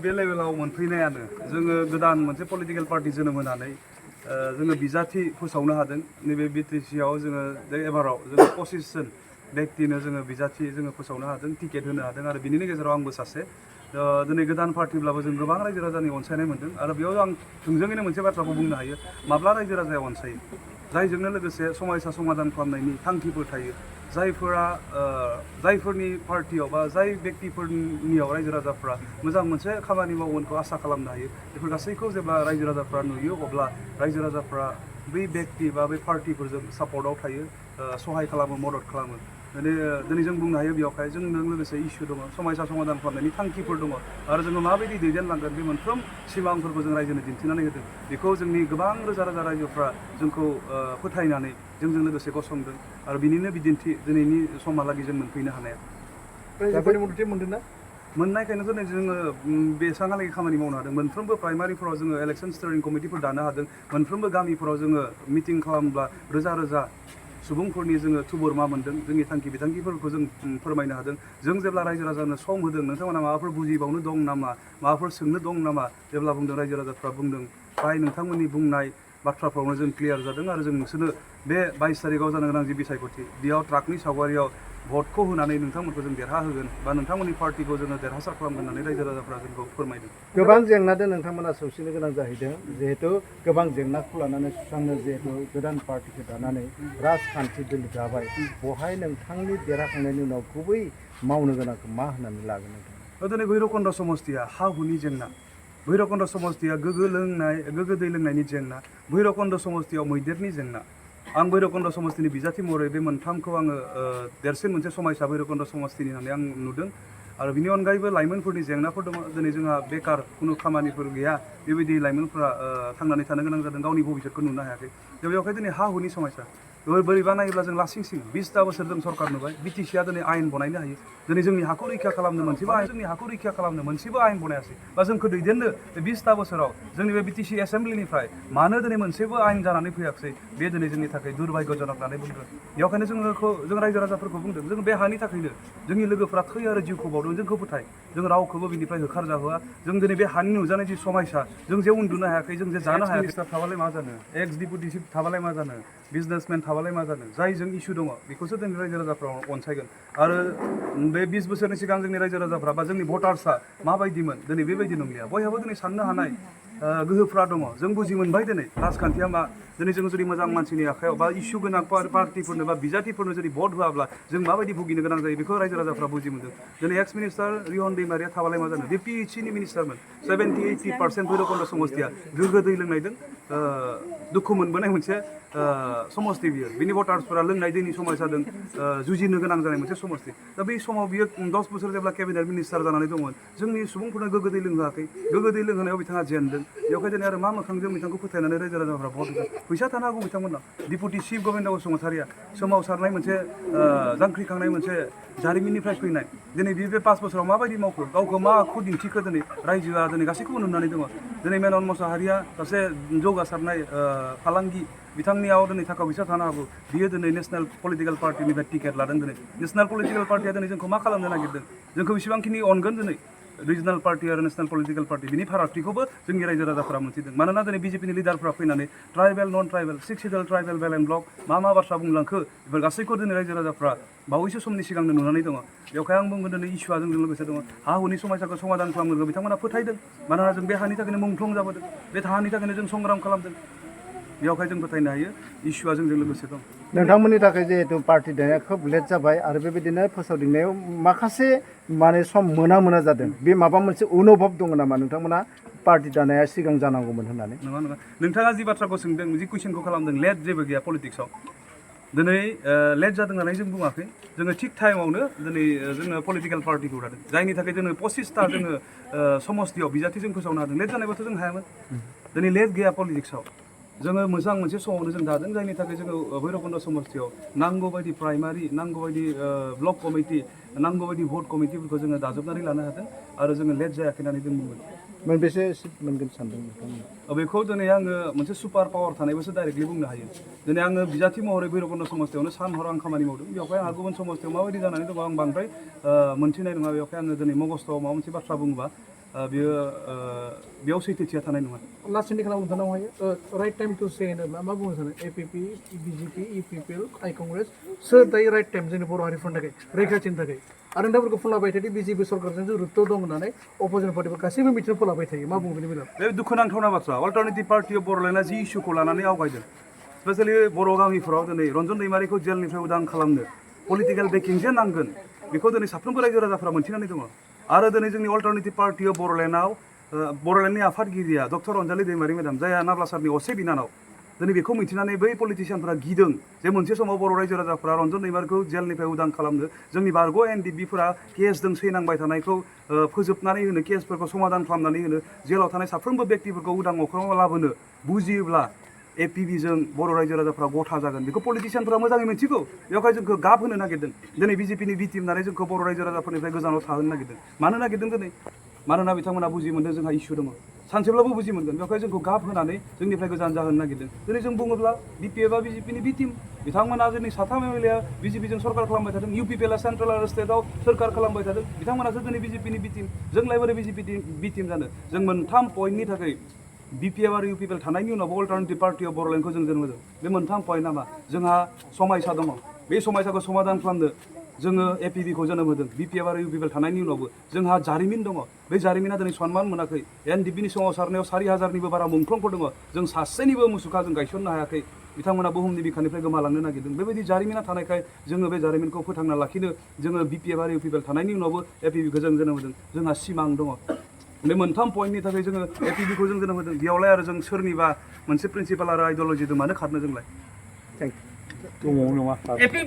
बे लेभेलाव मोनफैनायानो जोङो गोदान मोनसे पलिटिकेल पार्टी जोनोम होनानै जोङो बिजाथि फोसावनो हादों नैबे बिटिसिआव जोङो एबाराव जोङो 25 जन व्यक्तिनो जोङो बिजाथि जोङो फोसावनो हादों टिकेट होनो हादों आरो बिनिनो गेजेराव आंबो सासे दिनै गोदान पार्टीब्लाबो जों गोबां रायजो राजानि अनसायनाय मोन्दों आरो बेयाव आं थोंजोङैनो मोनसे बाथ्राखौ बुंनो हायो माब्ला रायजो राजाया अनसायो जायजोंनो लोगोसे समस्या समाधान खालामनायनि थांखिफोर थायो जायफोरनि पार्टियाव बा जाय व्यक्तिफोरनियाव रायजो राजाफ्रा मोजां मोनसे खामानि मावगोनखौ आसा खालामनो हायो बेफोर गासैखौ जेब्ला रायजो राजाफ्रा नुयो अब्ला रायजो राजाफ्रा बै व्यक्ति बा बै पार्टिफोरजों सापर्टआव थायो सहाय खालामो मदद खालामो दिनै जों बुंनो हायो बेयावहाय जोंजों लोगोसे इस्यु दङ समस्या समाधान खालामनायनि थांखिफोर दङ आरो जोङो माबायदि दैदेनलांगोन बे मोनफ्रोम सिमांफोरखौ जों रायजोनो दिन्थिनानै होदों बेखौ जोंनि गोबां रोजा रोजा रायजोफ्रा जोंखौ फोथायनानै जोंजों लोगोसे गसंदों आरो बिनिनो बिदिन्थि दिनैनि समहालागै जों मोनफैनो हानाया रायजोफोरनि मददथि मोनदोंना मोननायखायनो दिनै जोङो बेसांहालागै खामानि मावनो हादों मोनफ्रोमबो प्राइमारिफोराव जोङो इलेक्सन स्टियारिं कमिटिफोर दानो हादों मोनफ्रोमबो गामिफोराव जोङो मिटिं खालामब्ला रोजा रोजा सुबुंफोरनि जोङो थुबुरमा मोन्दों जोंनि थांखि बिथांखिफोरखौ जों फोरमायनो हादों जों जेब्ला रायजो राजानो सम होदों नोंथांमोना माबाफोर बुजिबावनो दं नामा माबाफोर सोंनो दं नामा जेब्ला बुंदों रायजो राजाफ्रा बुंदों फ्राय नोंथांमोननि बुंनाय बाथ्राफ्रावनो जों क्लियार जादों आरो जों नोंसोरनो बे 22 तारिखआव जानो गोनां जि बिसायख'थि बेयाव ट्राकनि सावगारियाव भटखौ होनानै नोंथांमोनखौ जों देरहाहोगोन बा नोंथांमोननि पार्टिखौ जोङो देरहासार खालामगोन होननानै रायजो राजाफ्रा जोंखौ फोरमायदों गोबां जेंनाजों नोंथांमोना सौसिनो गोनां जाहैदों जिहेतु गोबां जेंनाखौ लानानै सुस्रांनो जिहेतु गोदान पार्टिखौ दानानै राजखान्थि दोल जाबाय बहाय नोंथांनि देरहाखांनायनि उनाव गुबै मावनो गोनांखौ मा होननानै लागोन नोंथां दिनै भैरबकुन्द समस्तिया हा हुनि जेंना भैरबकुन्द समस्तिया गोग्गो दै लोंनायनि जेंना भैरबकुन्द समस्तियाव मैदेरनि जेंना आं भैरबकुन्द समस्तिनि बिजाथि महरै बे मोनथामखौ आङो देरसिन मोनसे समस्या भैरबकुन्द समस्तिनि होननानै आं नुदों आरो बिनि अनगायैबो लाइमोनफोरनि जेंनाफोर दङ दिनै जोंहा बेकार खुनु खामानिफोर गैया बेबायदि लाइमोनफोरा थांनानै थानो गोनां जादों गावनि भबिष्यतखौ नुनो हायाखै दा बेवहाय दिनै हा हुनि समस्या बोरैबा नायोब्ला जों लासिंसिं 20टा बोसोर जों सरकार नुबाय बिटिसिआ दिनै आयेन बनायनो हायो दिनै जोंनि हाखौ रैखा खालामनो मोनसेबो आयेन बनायासै बा जोंखौ दैदेननो बे 20टा बोसोराव जोंनि बे बिटिसि एसेम्ब्लिनिफ्राय मानो दिनै मोनसेबो आयेन जानानै फैयाखै बे दिनै जोंनि थाखाय दुर्भाग्यजनक होननानै बुंदों बेखायनो जों रायजो राजाफोरखौ बुंदों जों बे हानि थाखायनो जोंनि लोगोफ्रा थै आरो जिउखौ बावदों जोंखौ फोथाय जों रावखौबो बिनिफ्राय होखारजाहोआ जों दिनै बे हानि नुजानाय जि समस्या जों जे उन्दुनो हायाखै जों जे जानो हायाखै मिनिस्टार थाबालाय मा जानो एक्स डिपुटि चिफ थाबालाय मा जानो बिजनेसमेन थाबालाय मा जानो जायजों इसु दङ बेखौसो जोंनि रायजो राजाफ्रा अनसायगोन आरो बे 20 बोसोरनि सिगां जोंनि रायजो राजाफ्रा बा जोंनि भटार्सआ माबायदिमोन दिनै बेबायदि नंलिया बयहाबो दिनै साननो हानाय गोहोफ्रा दङ जों बुजि मोनबाय दिनै राजखान्थिया मा दिनै जों जुदि मोजां मानसिनि आखायाव बा इसु गोनां पार्टिफोरनो बा बिजाथिफोरनो जुदि भट होआब्ला जों माबायदि भुगिनो गोनां जायो बेखौ रायजो राजाफ्रा बुजि मोनदों दिनै एक्स मिनिस्टार रिहन दैमारिया थाबालाय मा जानो बे पिएइचसिनि मिनिस्टारमोन 70-80% भैरबकुन्द समस्तिया गोग्गो दै लोंनायजों दुखु मोनबोनाय मोनसे समस्ति बियो बिनि भटार्सफोरा लोंनाय दैनि समस्याजों जुजिनो गोनां जानाय मोनसे समस्ति दा बै समाव बियो 10 बोसोर जेब्ला केबिनेट मिनिस्टार जानानै दंमोन जोंनि सुबुंफोरनो गोग्गो दै लोंहोआखै गोग्गो दै लोंहोनायाव बिथाङा जेनदों बेवहाय दिनै आरो मा मोखांजों बिथांखौ फोथायनानै रायजो राजाफ्रा भट होदों फैसा थानो हागौ बिथांमोना डिपुटि चिफ गबिन्द बसुमतारिया सोमावसारनाय मोनसे जांख्रिखांनाय मोनसे जारिमिननिफ्राय फैनाय दिनै बे 5 बोसोराव माबायदि मावखो गावखौ मा आखु दिन्थिखो दिनै रायजोआ दिनै गासैखौबो नुनानै दङ दिनै मेनन मोसाहारिया सासे जौगासारनाय फालांगि बिथांनियाव दिनै थाखा फैसा थानो हागौ बियो दिनै नेशनेल पलिटिकेल पार्टिनिफ्राय टिकेट लादों दिनै नेशनेल पलिटिकेल पार्टिया दिनै जोंखौ मा खालामनो नागिरदों जोंखौ बेसेबांखिनि अनगोन दिनै रिजनाल पार्टि आरो नेशनेल पलिटिकेल पार्टि बिनि फारागथिखौबो जोंनि रायजो राजाफोरा मोनथिदों मानोना दिनै बिजेपिनि लिडारफ्रा फैनानै ट्राइबेल नन ट्राइबेल 6 सिडुल ट्राइबेल बेल एन्ड ब्लक मा बाथ्रा बुंलांखो बेफोर गासैखौ दिनै रायजो राजाफ्रा बावैसो समनि सिगांनो नुनानै दङ बेवहाय आं बुंगोन दिनै इसुआ जोंजों लोगोसे दङ हा हुनि समस्याखौ समाधान खालामगोन बिथांमोना फोथायदों मानोना जों बे हानि थाखायनो मुंख्लं जाबोदों बे हानि थाखायनो जों संग्राम खालामदों बेवहाय जों फोथायनो हायो इसुआ जोंजों लोगोसे दं नोंथांमोननि थाखाय जिहेतु पार्टि दानाया खोब लेट जाबाय आरो बेबायदिनो फोसावदिंनायाव माखासे सम मोना जादों बे माबा मोनसे अनुभब दङ नामा नोंथांमोना पार्टि दानाया सिगां जानांगौमोन होननानै नङा नोंथाङा जि बाथ्राखौ सोंदों जि कुइसनखौ खालामदों लेट जेबो गैया पलिटिक्सआव दिनै लेट जादों होननानै जों बुङाखै जोङो थिग टाइमावनो दिनै जोङो पलिटिकेल पार्टिखौ दादों जायनि थाखाय जोङो 25टा जोङो समस्तियाव बिजाथि जों फोसावनो हादों लेट जानायबाथ' जों हायामोन दिनै लेट गैया पलिटिक्सआव जोङो मोजां मोनसे समावनो जों दादों जायनि थाखाय जोङो भैरबकुन्द समस्तियाव नांगौ बायदि प्राइमारि नांगौ बायदि ब्लक कमिटि नांगौ बायदि भट कमिटिफोरखौ जोङो दाजोबनानै लानो हादों आरो जोङो लेट जायाखै होननानै जों बुंगोन मोनबेसे सिट मोनगोन सानदों नोंथांमोना बेखौ दिनै आङो मोनसे सुपार पावार थानायबोसो डाइरेक्टलि बुंनो हायो दिनै आङो बिजाथि महरै भैरबकुन्द समस्तियावनो सान हर आं खामानि मावदों बेवहाय आंहा गुबुन समस्तियाव माबायदि जानानै दङ आं बांद्राय मोनथिनाय नङा बेवहाय आङो दिनै मगस्थआव माबा मोनसे बाथ्रा बुङोबा बियो बेयाव सैथोथिया थानाय नङा लास्टनि खालामनो थानांगौ हायो राइट टाइम टु से होनोब्ला मा बुंनो सानो एपिपि बिजेपि इउपिपिएल आइ कंग्रेस सोर दायो राइट टाइम जोंनि बर' हारिफोरनि थाखाय रैखाथिनि थाखाय आरो नोंथांफोरखौ फुनलाबाय थायो बिजेपि सरकारजों जुरुत्त दं होननानै अपोजिसन पार्टिफोर गासैबो मिथिनो फुनलाबाय थायो मा बुङो बेनि बेलायाव बे दुखुनांथावना बाथ्रा अल्टारनेटिभ पार्टि अफ बर'लेण्डआ जि इस्युखौ लानानै आवगायदों स्पेसियेलि बर' गामिफोराव दिनै रन्जन दैमारिखौ जेलनिफ्राय उदां खालामनो पलिटिकेल बेकिं जे नांगोन बेखौ दिनै साफ्रोमबो रायजो राजाफ्रा मोनथिनानै दङ आरो दिनै जोंनि अल्टारनेटिभ पार्टि अफ बर'लेण्डआव बर'लेण्डनि आफादगिरिया डक्टर अनजालि दैमारि मेडाम जायहा नाब्लासारनि असे बिनानाव दिनै बेखौ मिथिनानै बै पलिटिसियानफोरा गिदों जे मोनसे समाव बर' रायजो राजाफ्रा रन्जन दैमारिखौ जेलनिफ्राय उदां खालामनो जोंनि बारग' एनडिबिफोरा केसजों सैनांबाय थानायखौ फोजोबनानै होनो केसफोरखौ समाधान खालामनानै होनो जेलाव थानाय साफ्रोमबो बेक्तिफोरखौ उदां अख्राङाव लाबोनो बुजियोब्ला एपिबिजों बर' रायजो राजाफ्रा गथा जागोन बेखौ पलिटिसियानफ्रा मोजाङै मिथिगौ बेवहाय जोंखौ गाब होनो नागिरदों दिनै बिजेपिनि बि टिम होननानै जोंखौ बर' रायजो राजाफोरनिफ्राय गोजानाव थाहोनो नागिरदों मानो नागिरदों दिनै मानोना बिथांमोना बुजि मोन्दों जोंहा इस्यु दङ सानसेब्लाबो बुजि मोनगोन बेवहाय जोंखौ गाब होनानै जोंनिफ्राय गोजान जाहोनो नागिरदों दिनै जों बुङोब्ला बिपिएफआ बिजेपिनि बि टिम बिथांमोना जोंनि साथाम एमएलएआ बिजेपिजों सरकार खालामबाय थादों इउपिपिएलआ सेन्ट्रेल आरो स्टेटआव सरकार खालामबाय थादों बिथांमोनासो दिनै बिजेपिनि बि टिम जोंलाय बोरै बिजेपिनि बि टिम जानो जों मोनथाम पइन्टनि थाखाय बिपिएफ आरो इउपिपिएल थानायनि उनावबो अल्टारनेटिभ पार्टि अफ बर'लेण्डखौ जों जोनोम होदों बे मोनथाम पइन्टआ मा जोंहा समायसा दङ बे समायसाखौ समाधान खालामनो जोङो एपिबिखौ जोनोम होदों बिपिएफ आरो इउपिपिएल थानायनि उनावबो जोंहा जारिमिन दङ बे जारिमिना दिनै सनमान मोनाखै एनडिबिनि सोमावसारनायाव 4,000निबो बारा मुंख्लंफोर दङ जों सासेनिबो मुसुखा जों गायसननो हायाखै बिथांमोना बुहुमनि बिखानिफ्राय गोमालांनो नागिरदों बेबायदि जारिमिना थानायखाय जोङो बे जारिमिनखौ फोथांना लाखिनो जोङो बिपिएफ आरो इउपिपिएल थानायनि उनावबो एपिबिखौ जों जोनोम होदों जोंहा सिमां दङ बे मोनथाम पइन्टनि थाखाय जोङो एपिबिखौ जों जोनोम होदों बेयावलाय आरो जों सोरनिबा मोनसे प्रिन्सिपाल आरो आइडियलजिजों मानो खारनो जोंलाय थेंक इउ